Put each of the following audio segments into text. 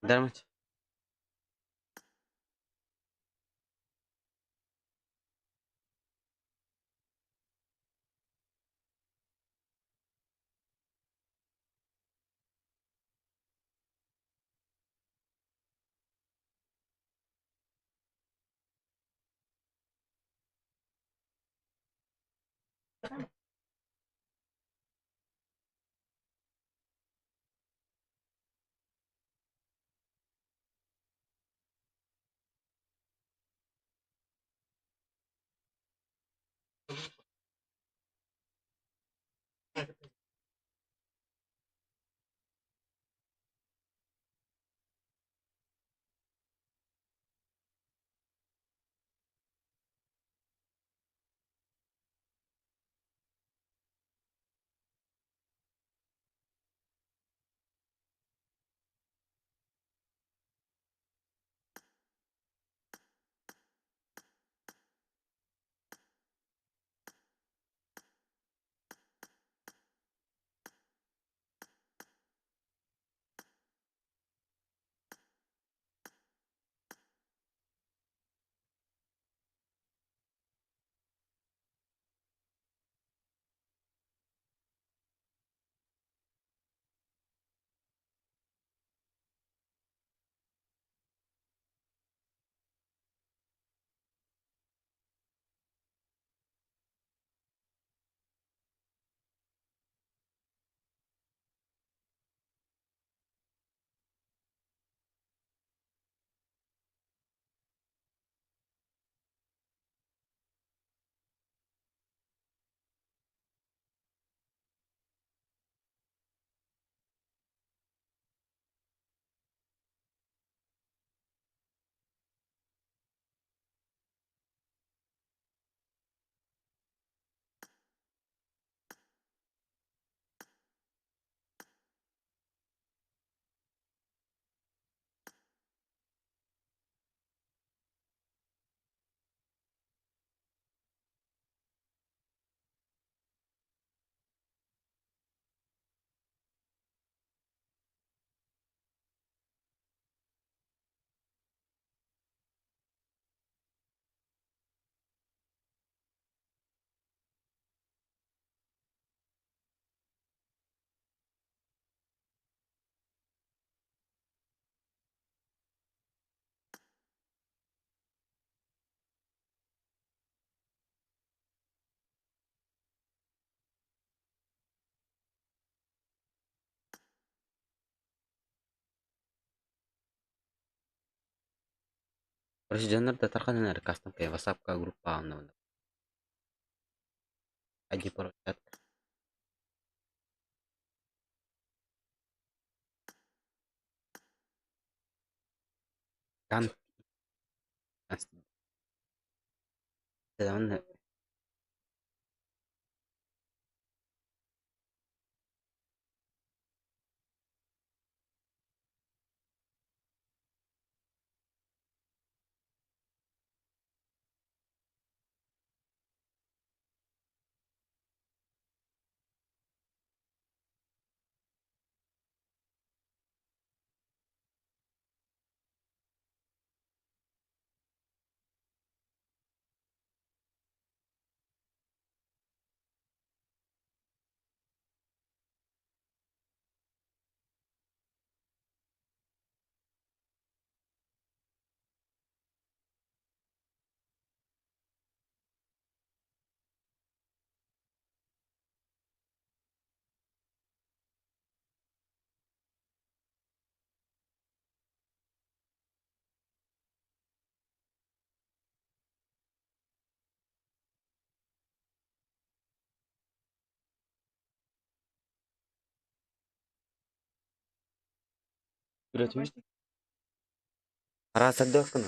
Дармыч. Короче, дьоннор да тарҕанан эрэ кастом ватсапка группаҕа онно ID чат. Кан Араас эрдэххин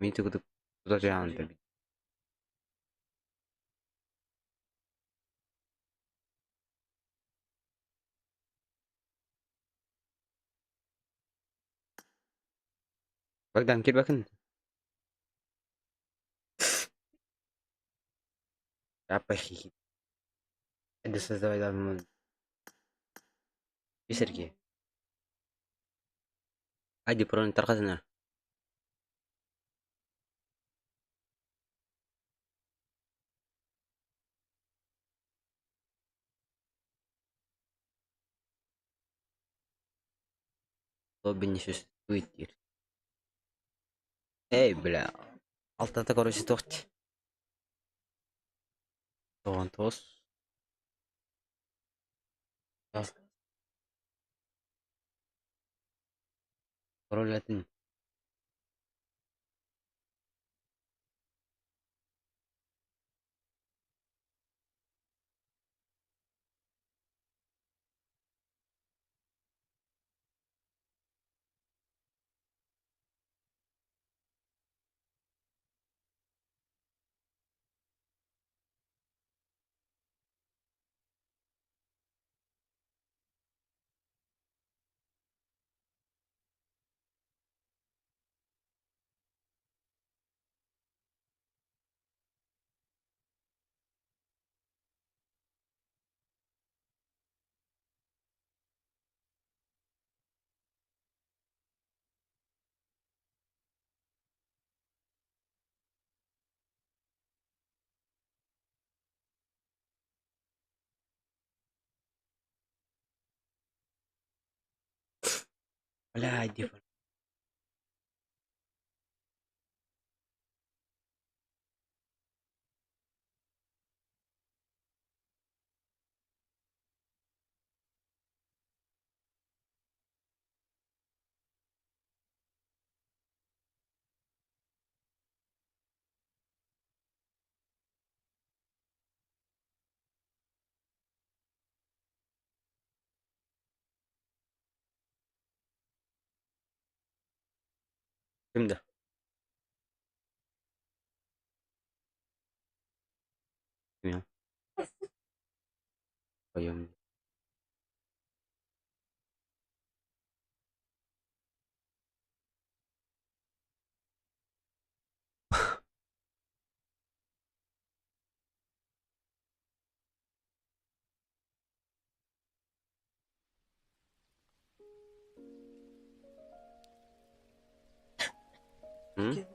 Мин тута дьаһанан Богдан киирбэккин Сергей. Айди пароль тарҕатына. Лобби не существует диир. Эй, бля, алтата короче туох дии. Тоҕон тоҕус. Пароль этин. Бля, айди пароль. Ким да? Ким? Поем. М?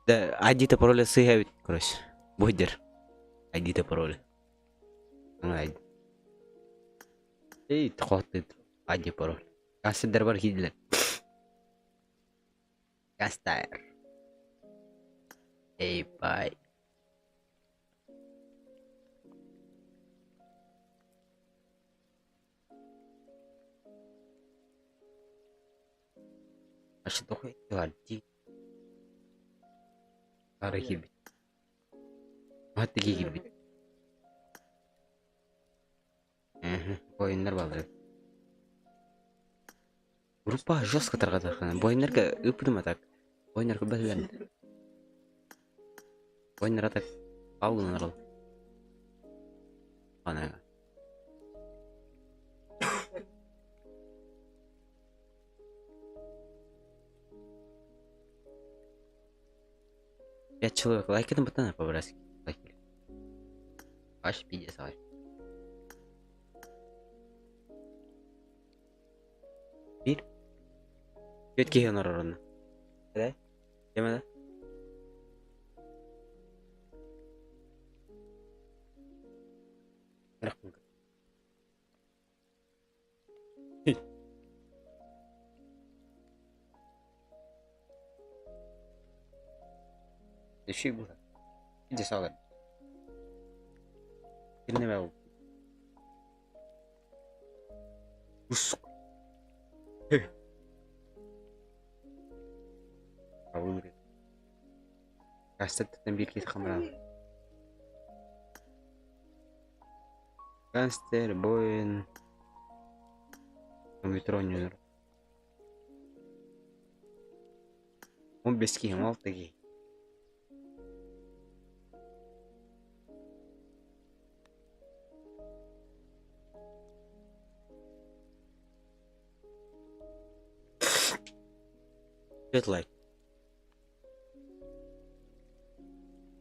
Да, ID-та пароля сыыһа эбит, короче. Буйдер. ID-та пароля. ID. Эй, хоттыт. ID пароль. Кассидер бар киирдилэр. Кастайр. Эй, бай. Вообще дии. Хара киирбит. Хатты киирбит. Воиннар баалар. Группа жестко тарҕатар. Воиннарга ыыппытым а так. Воиннар көрбөтүлэр. Воиннар а так пау гынан ол. Ана. Пять человек лайкатын баттана по-братски. Лайкали. Аш пиздец лайк. Биир. Түөрт киһи онорор онно. Эдэ? Ким да? Үчүгэй буолар. Илдьэ саҕалар. Кирнэмэ ол. Ус. Кастаттан биир киһи хамраа. Гангстер, воин, компьютер оонньуулар. 15 киһи, 16 киһи. Түөрт лайк.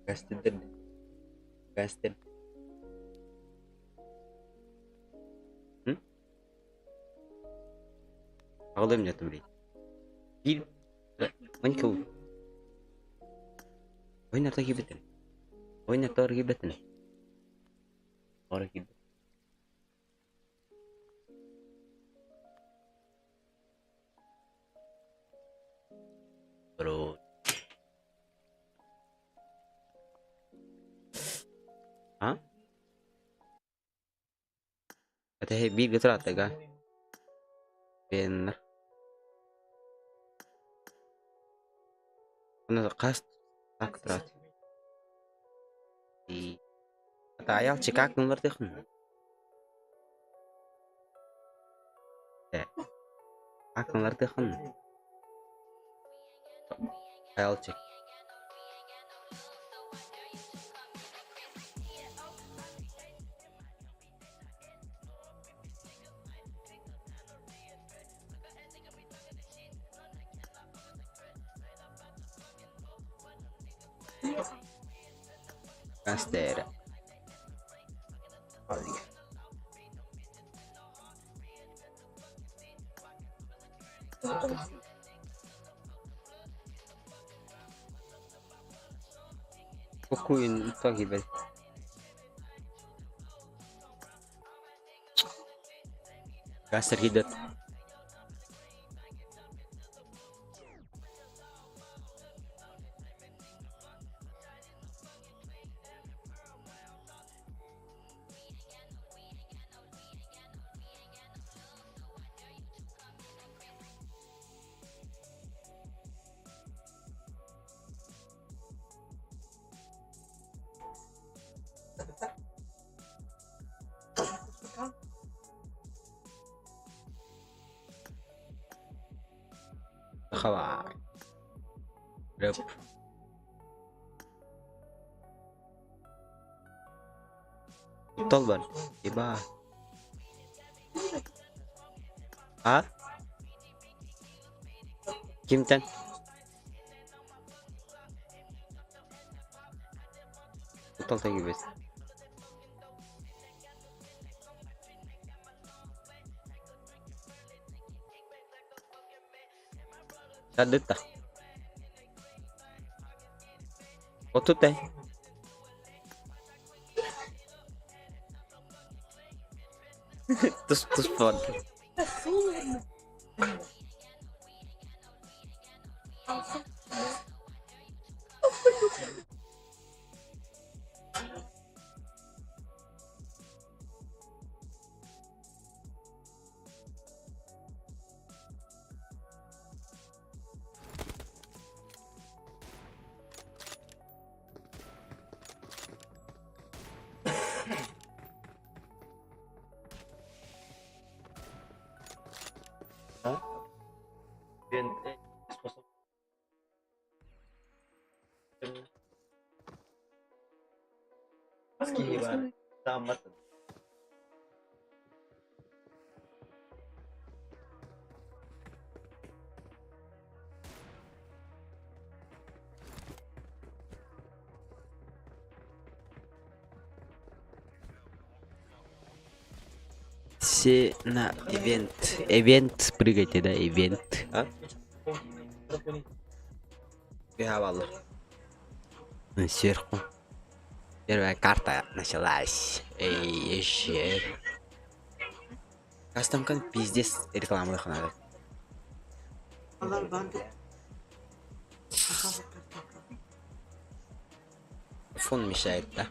Гастендер. Гастен. Аҕалыам дьэ блин. Биир он кыл. Ойын арта киирбэтин. Ойын арта киирбэтин. Ора киирбэт. Bro. А? Это биир гытырааттага. Беннер. Аны хас так турат. Аял чекак номердыхын. Акналардыхын. Аялчик. Кастера. Кукуин погибель. Гастер кидет. Хава. Рэп. Толбан. Иба. А? Кимтэн? Куттал киирбит. Тардытта. Отутай. Тус туспан. Все на ивент. Ивент прыгайте, да, ивент. А? Бегавала. Сверху. Первая карта началась. Эй, еще. Кастом пиздец рекламных надо. Фон мешает, да?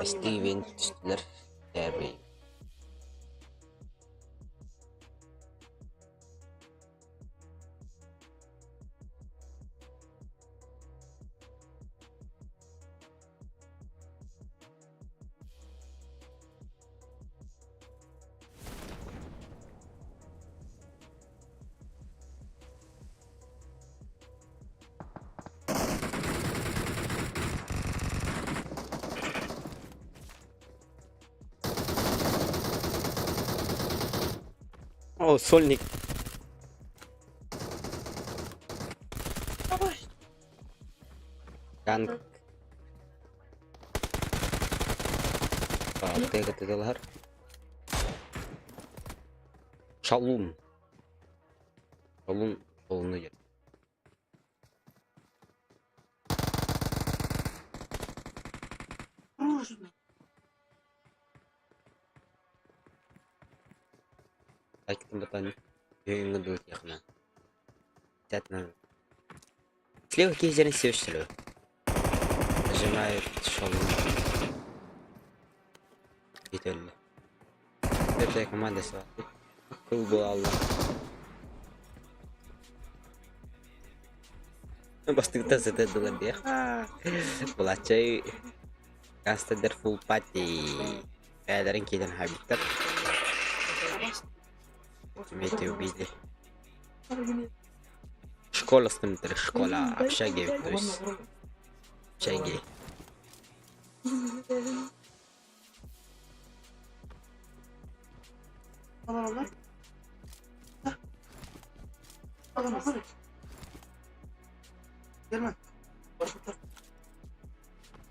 Steven Stiller Terry. О, сольник. Ганг. Алтыга тытылар. Шалун. Шалун шалуну диэн. Слева киһи севшілі. Нажимает шалун. Кетелі. Это команда Кыл буолла. Бастыгыта сытырдылар диэх. Былаччай Кастадер full party. Бэйэлэрин киирэн хаалбыттар. Вместе убили. Школа смотри, школа, общаги, то есть общаги.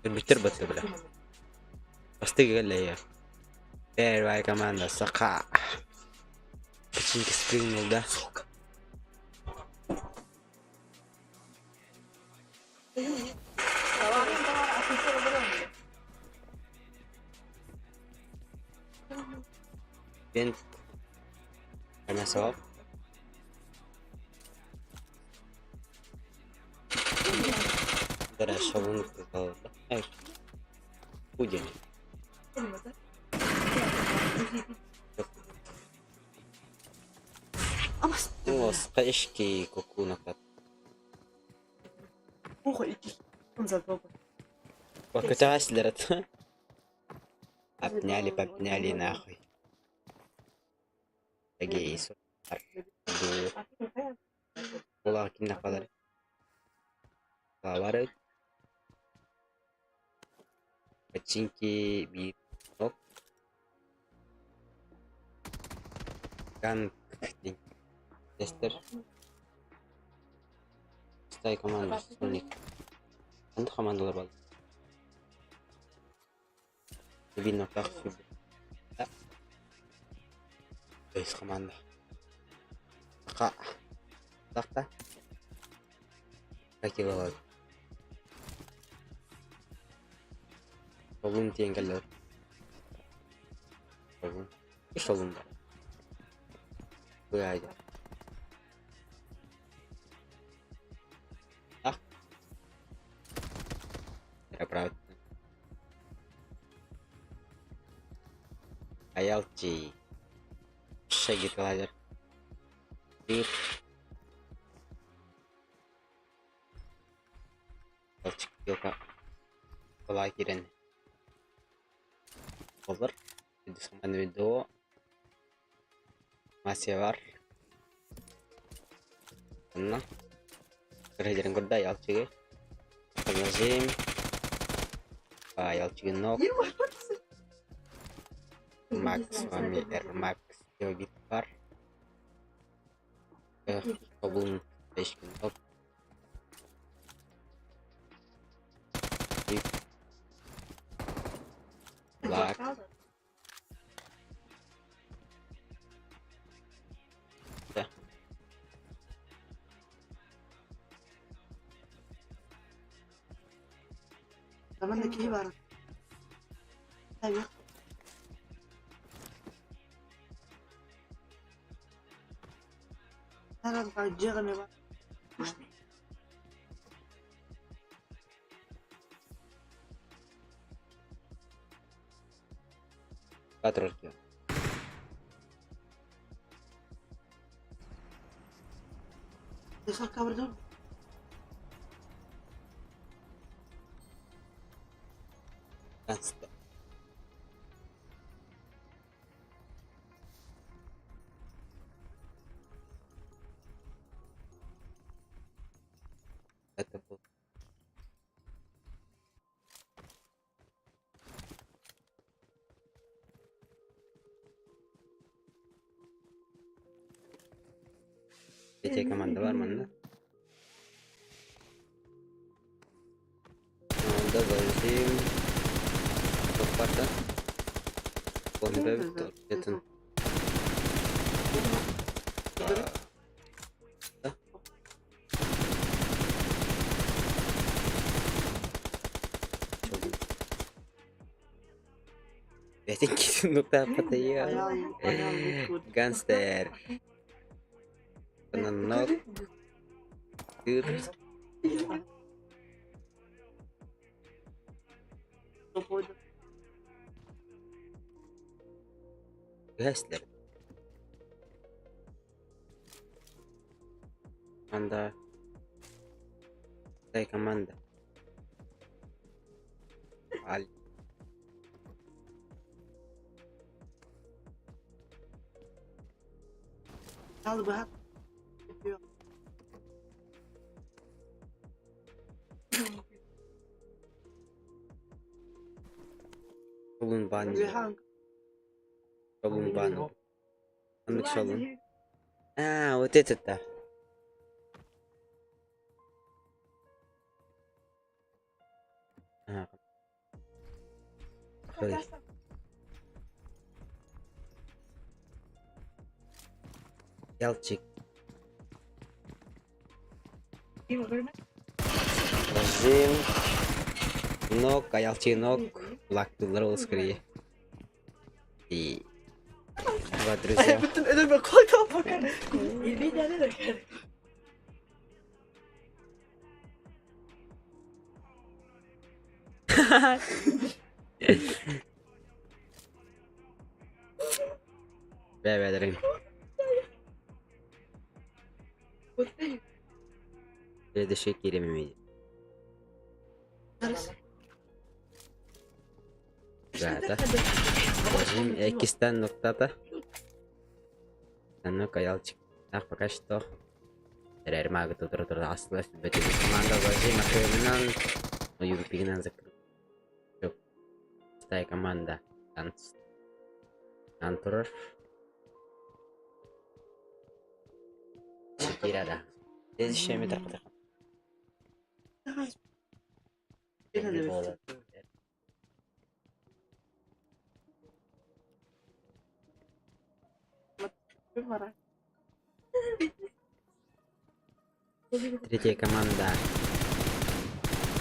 Өлбүттэр баттыбыла. Бастыгы кэллэйэ. Первая команда Саха. Печеньки спрыгнул, да? Бент. Анасов. Хорошо, он Будем. Ишки кукунака. Покаталась. Обняли, подняли нахуй. Эгей, Була кимнэх балар. Баалар Починки биир топ. Ганг Тестер. Стай команда Соник. Ханнык командалар баар? Видно как То есть команда. Ха. Так-то. Как его Солун диэн кэллэр. Солун. Солун да. Быайда. Так. Правда. Аялчи. Шаги лазер. Бир. Балчык Кола киирэн Олор видео Масия бар. Онно Кырыһдарын көрдө Аялчыгы. Нажим. Аялчыгы нок. Макс вами Р Макс бар. Тобун бешкин топ. Black. Да. Манна киһи баар. Дьиэҕэ эмиэ баар. Патрульки. Это был. Третья команда бар манна. Команда Зажим. Топпарда. Бомба торпетын. Бэтин кисин нуктааппатайа. Гангстер. Нок. Гәслер. Команда. Дай команда. Аль. Шолун бан. Шолун бан. Аннык шолун. А, вот это-то. Ялчик. Зажим. Нок, аялчик нок. Лактылар ол скорее. И... Вот, друзья. Бә-бәдерин. Следующий киремемейді. Да, Зажим экистен ноктата. Ну-ка, ялчик. Так, пока что. Эрмагы тутур тур астыла бөтө команда зажим акырынан юрпигинен закрыл. Шестая команда. Танц. Антуров. Шакирада. Следующая метр. Третья команда.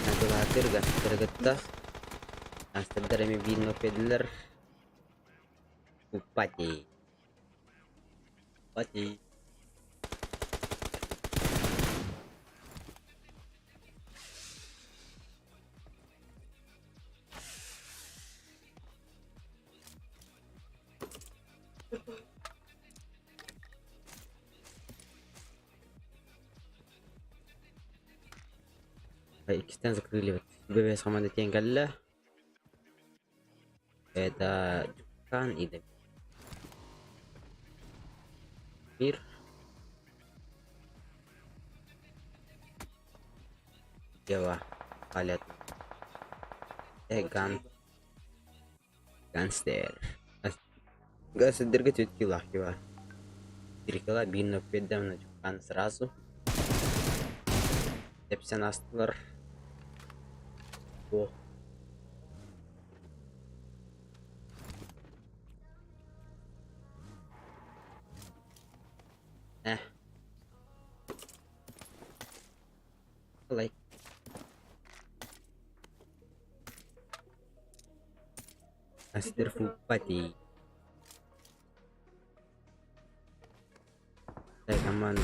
Натулатырга Тыргытта. Астырдарами видно педлер. Упати. Упати. Иккистэн закрыли вот ББС команда Тенгалля. Это Дюкан и Мир. Дела. Алят. Ган. Ганстер. Газ дергать кила кила. Три кила бинно педам на Дюкан сразу. Тепсен астылар. О. Лайк. Астер Фупати. Команда.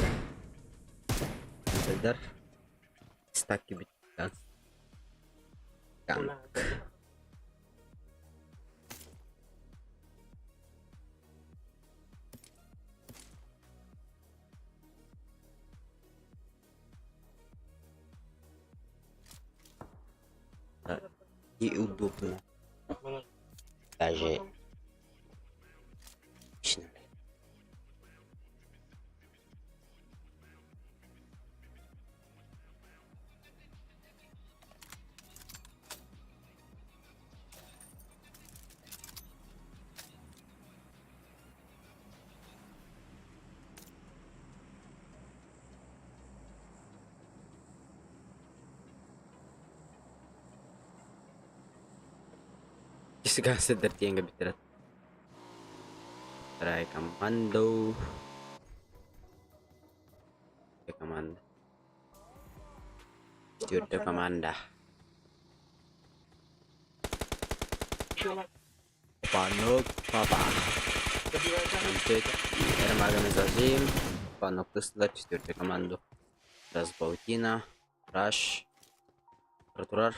Антадар. Стаки бит. Танк. И удобно. Даже. Отлично. Иккис гангстердар тиийэн кэлбиттэрэ. Вторая команда. Команда. Четвертая команда. Панок папа. Эрмаганы Панок тыстылар четвертая команду. Раз паутина. Раш. Турар.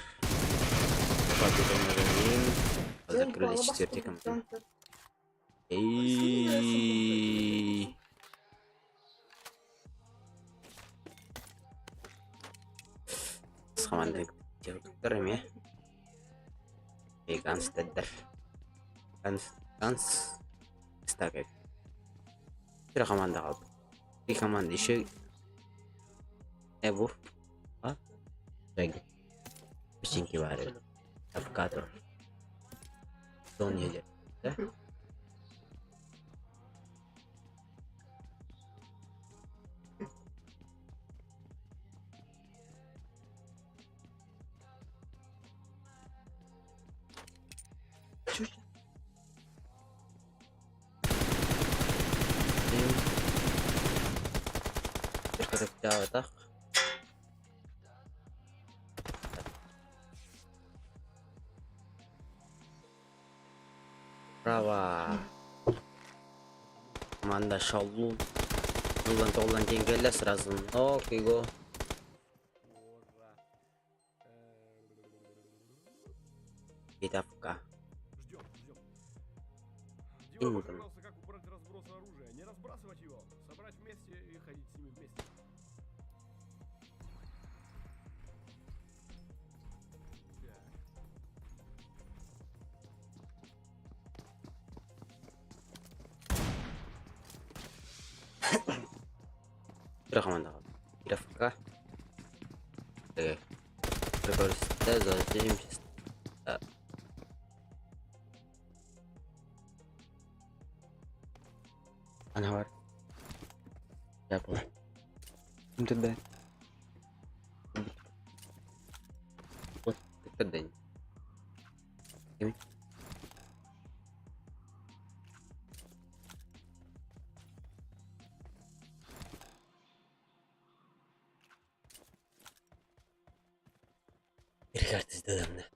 Закрыли четвертый команду. Эй. Команда Тер эмиэ. Ганстеддер. Ганс Ганс Стагер. Три команда қалды. Три команда еще. Эбу. А? Теги. Печеньки варят. Авокадо. Дон едет. Да? Көрүктээбэтэх. Браво! Команда Шаллу. Ыллан тоҕуллан тиийэн кэллэ сразу нок его. Битавка. Ждем, ждем. Интон. Дима пожалуйста, как убрать разброс оружия. Не разбрасывать его, собрать вместе и ходить с ними вместе. Так. Үс команда қалды. Битавка. Прикольно. За Ана бар. Я понял. МТД. Вот это день. Бір картызды.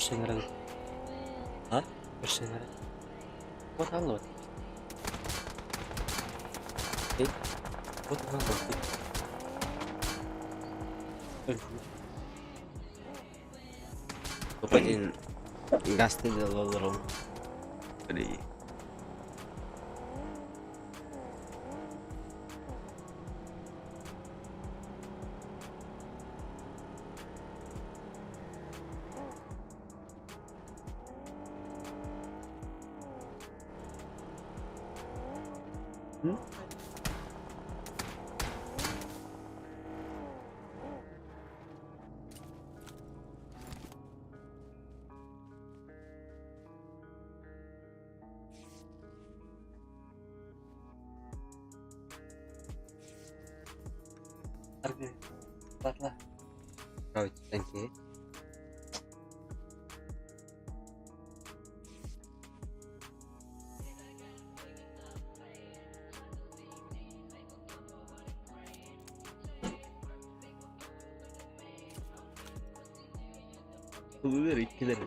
Көрсөҥөрөн. А? Көрсөҥөрөн. Вот алло. Вот алло. Топ-1 гасты долларов. Три. Барла. Thank you. Бер иккилер.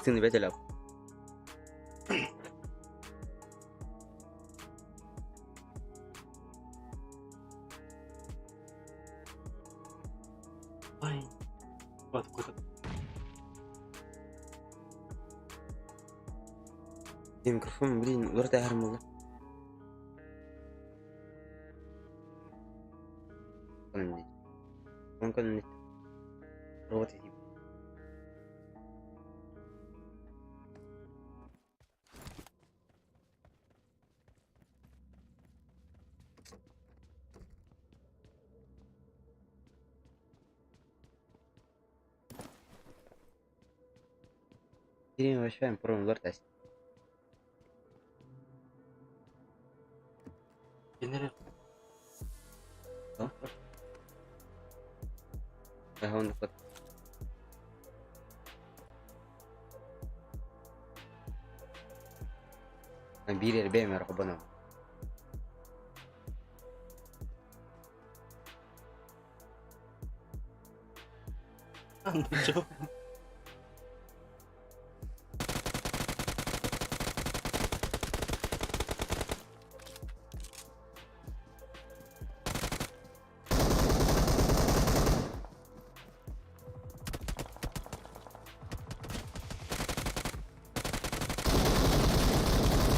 Кыстыны бэтэлэп. Ай. Вот куда. Микрофон, блин, уларыта аһар буолла. Онкон робот Кирин вообще пробуем лортас. Генерал. Таһон кот. Биир эрбэм эр хобоно. Ничего.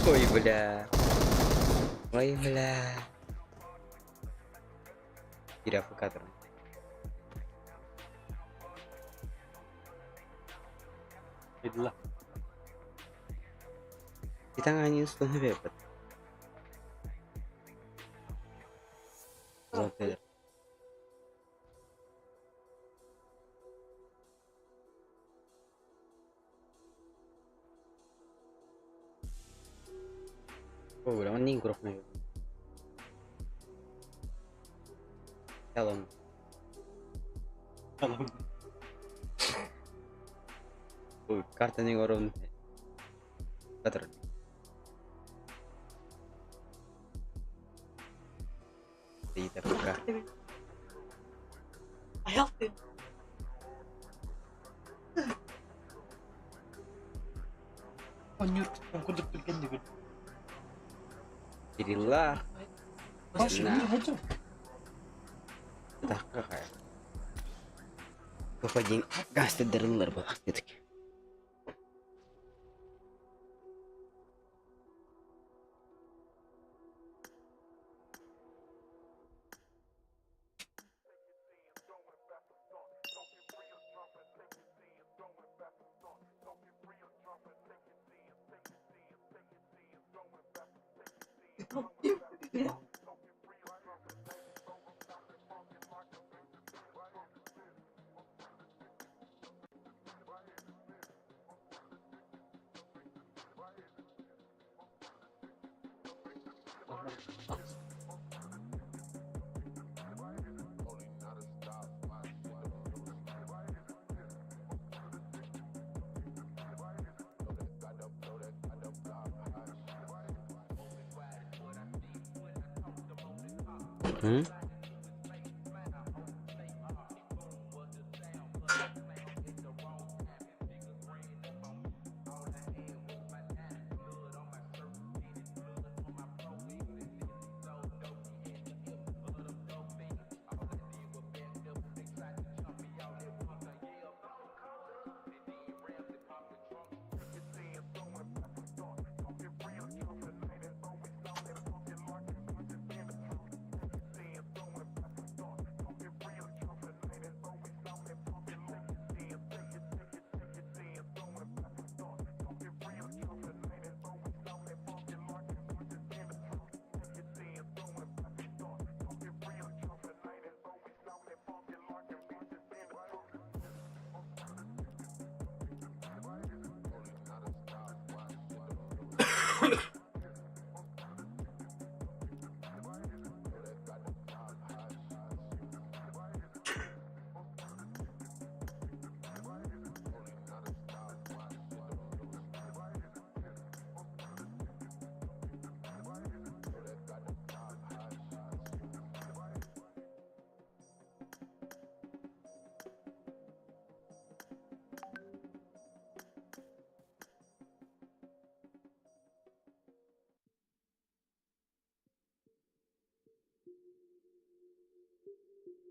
Ой, бля. Ой, бля. Киря фукатор. Идла. Итang ani устун бэппит. О, бля, он не грохнул. Талон. Талон. Ой, карта не горон. Катр. Рука. I helped him. Оннюр кудук билген Кирилла. Баш На. не хочу. Так какая. Попадин гастедерлер был все-таки. Hmm? Иигбит этэ. Because I have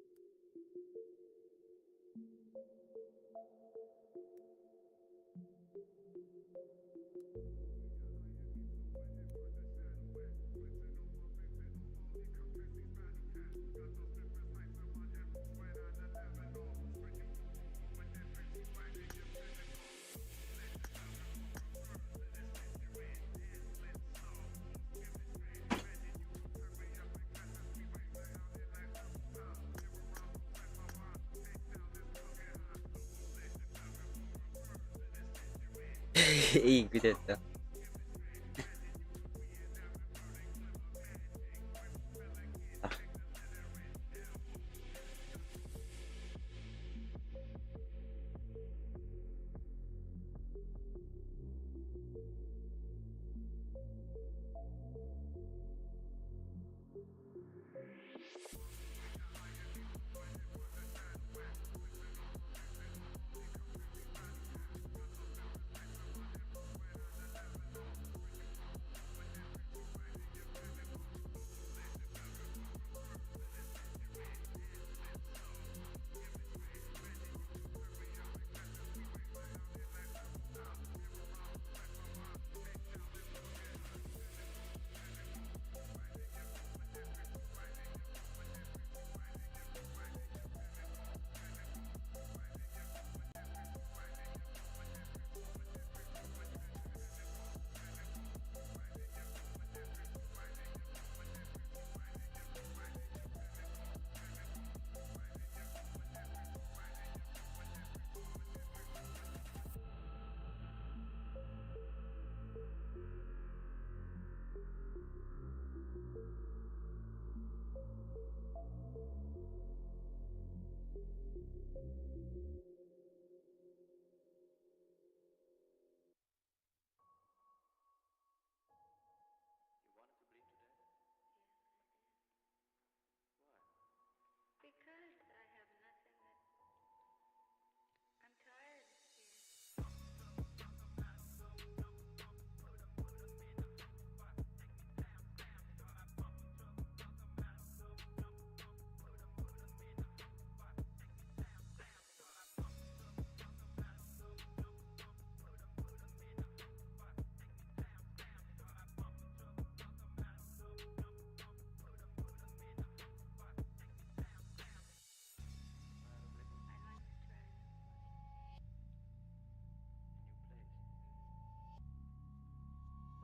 nothing that. I'm tired here. I'd like to try a new place. Well, I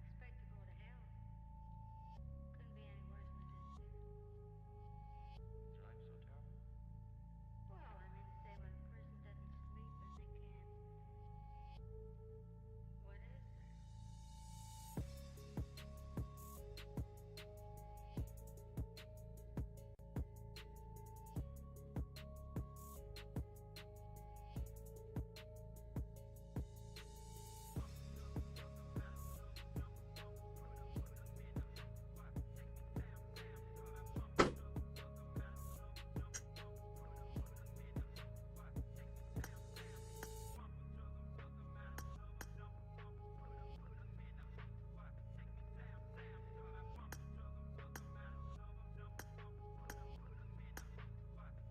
expect to go to hell. Couldn't be any worse than it is here. Well, I mean to say, when a person doesn't sleep and they can't. What is there?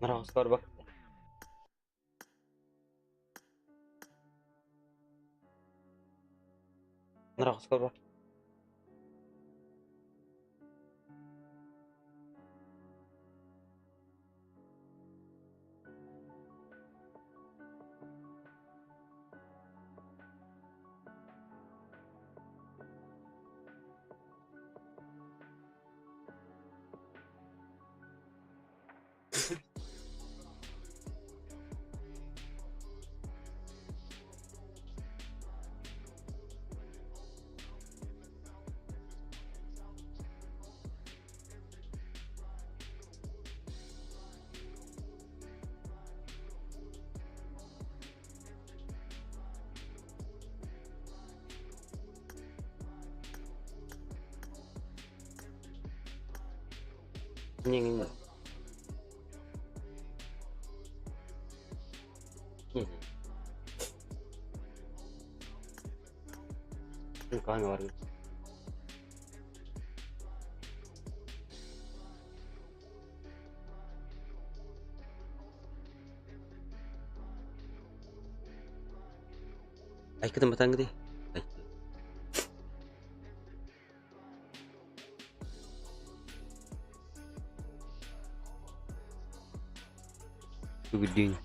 Нара скорба. Нара скорба. Не-не-не. Не-не. Ну, камера. Айкытын батангыды. Бүгүрдүүн.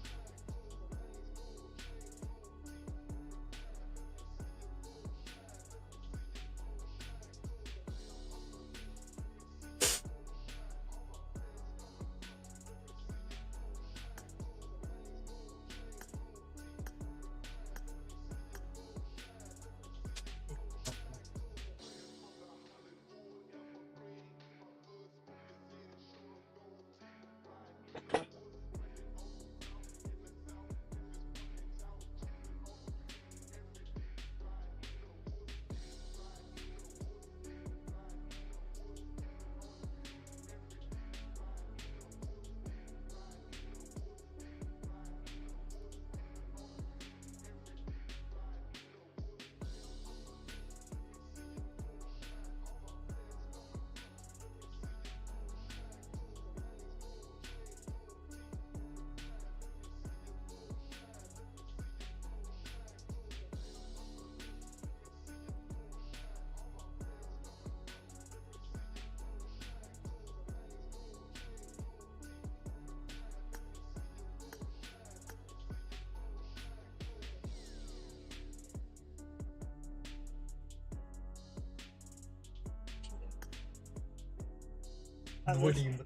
Дволин.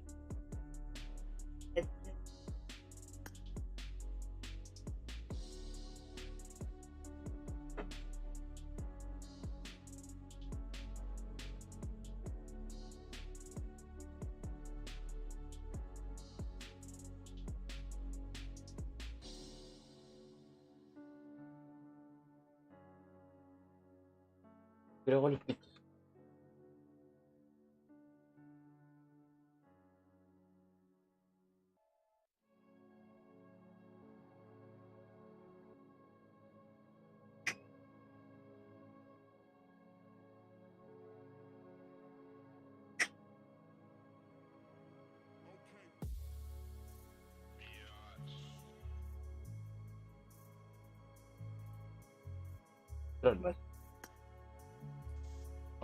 Күрэх өлүппүт.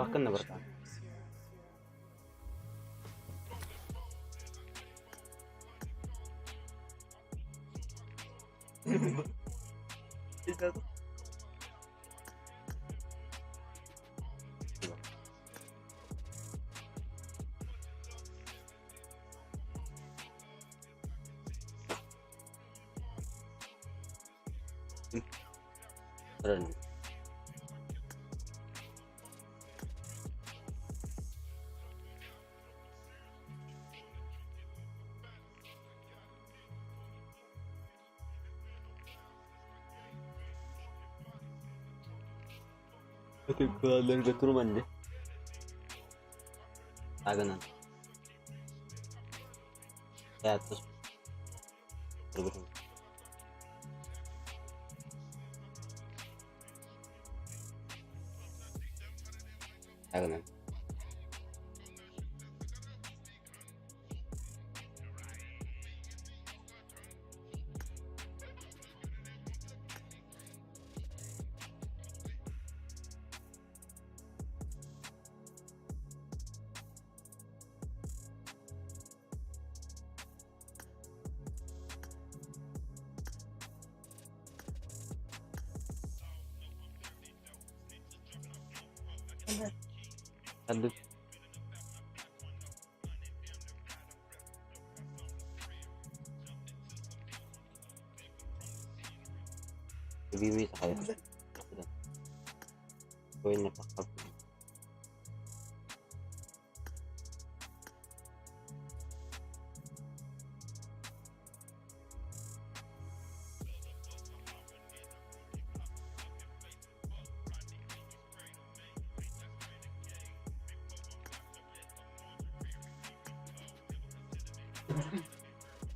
Бакынна братан. Рын. Турманды. Агынан. Я Агынан. Aduh. Bibi saya. Gue napakap.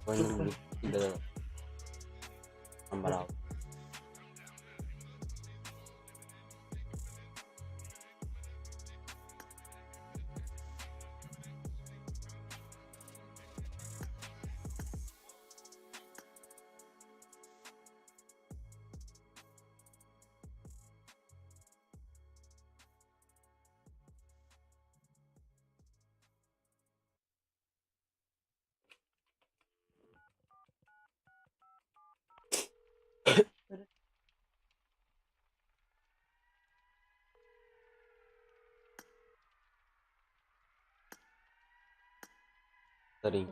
Gue nunggu Ambarao. Hadi.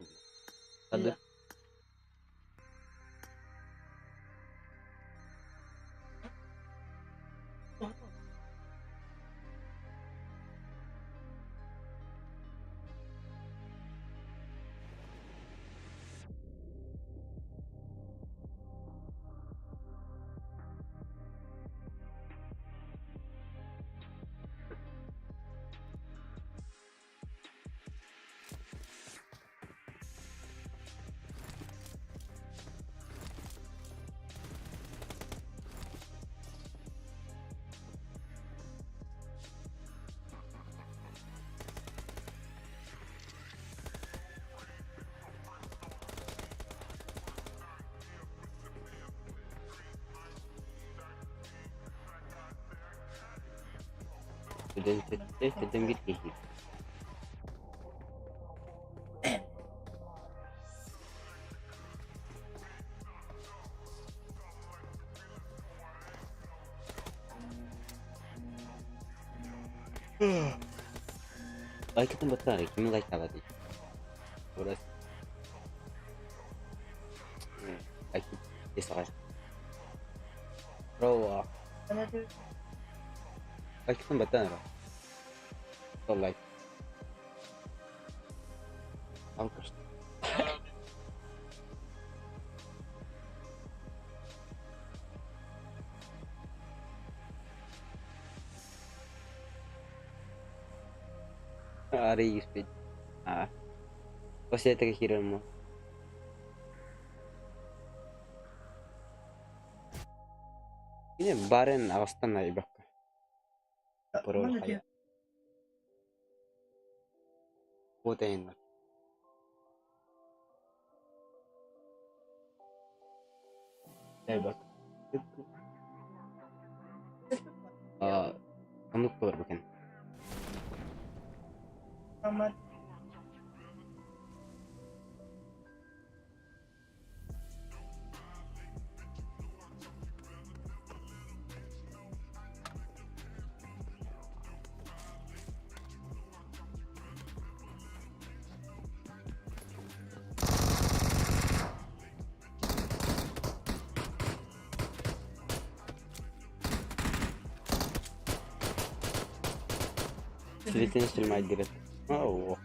Төдөн биир киһи. Лайкатын баттаары, кими лайктаабатый? Урас. Лайк десаҕар. Бро. Лайкатын баттаан эрэ. Сол лайк. Алкаш. Арый испит. Аа. После этого киирэр Кини баарын аҕыстан айбакка. Пароль хайа. Куотайыннар. Айбак. Аа, оннук буолар бу кэн. Светин снимать О.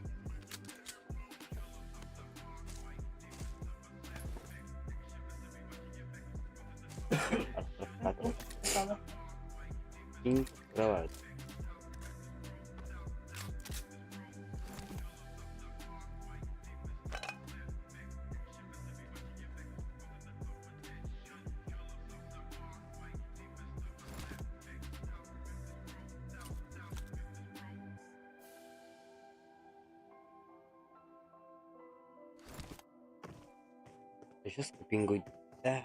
Кровать. Сейчас купингу. Да.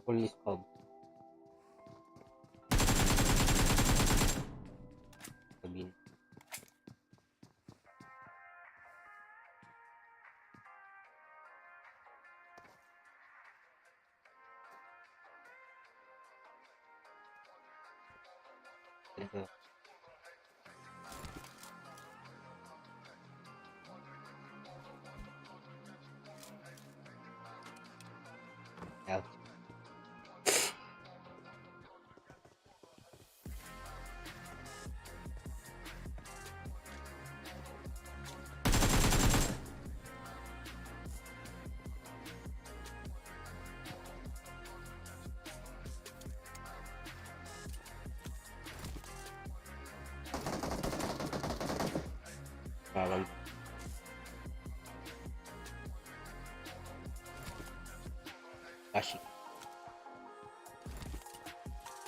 Police pub. Cabin. Ito. Out. Хаалан Ашик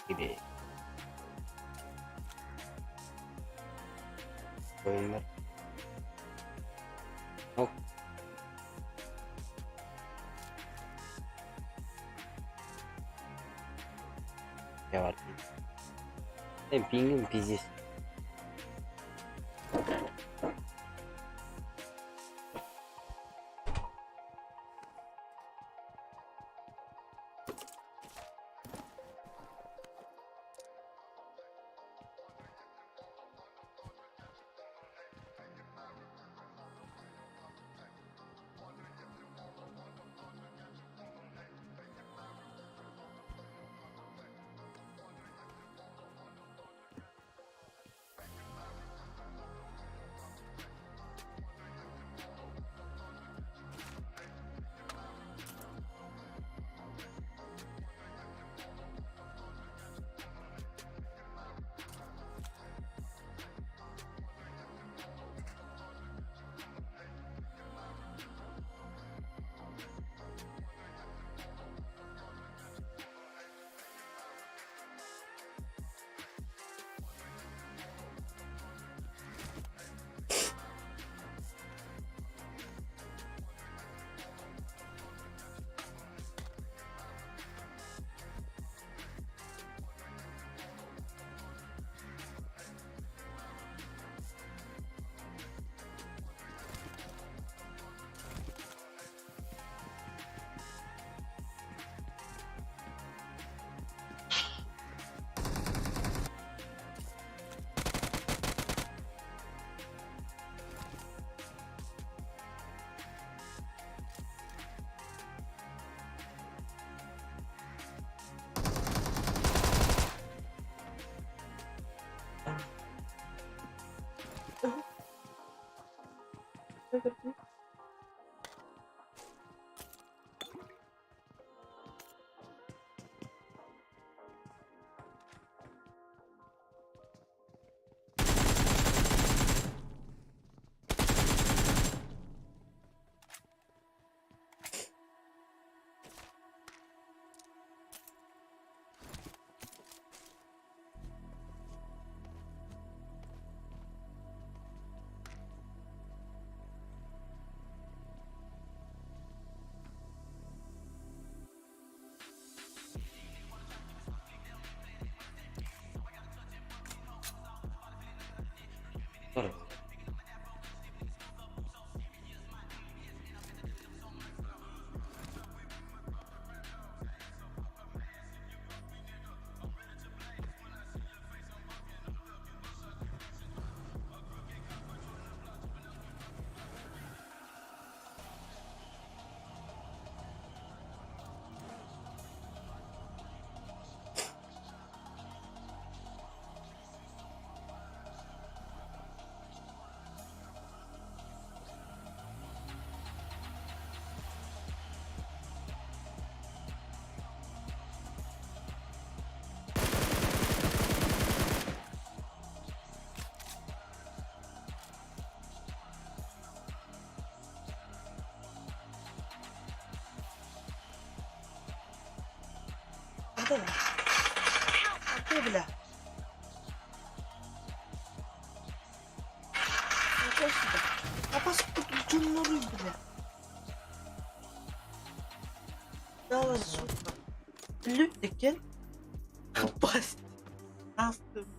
Gibi. Oyunlar. Hop. Я var. Пингим пиздец. Здорово. Бля. Бля. Дала, сука. Лү декен. Пасть. Астым.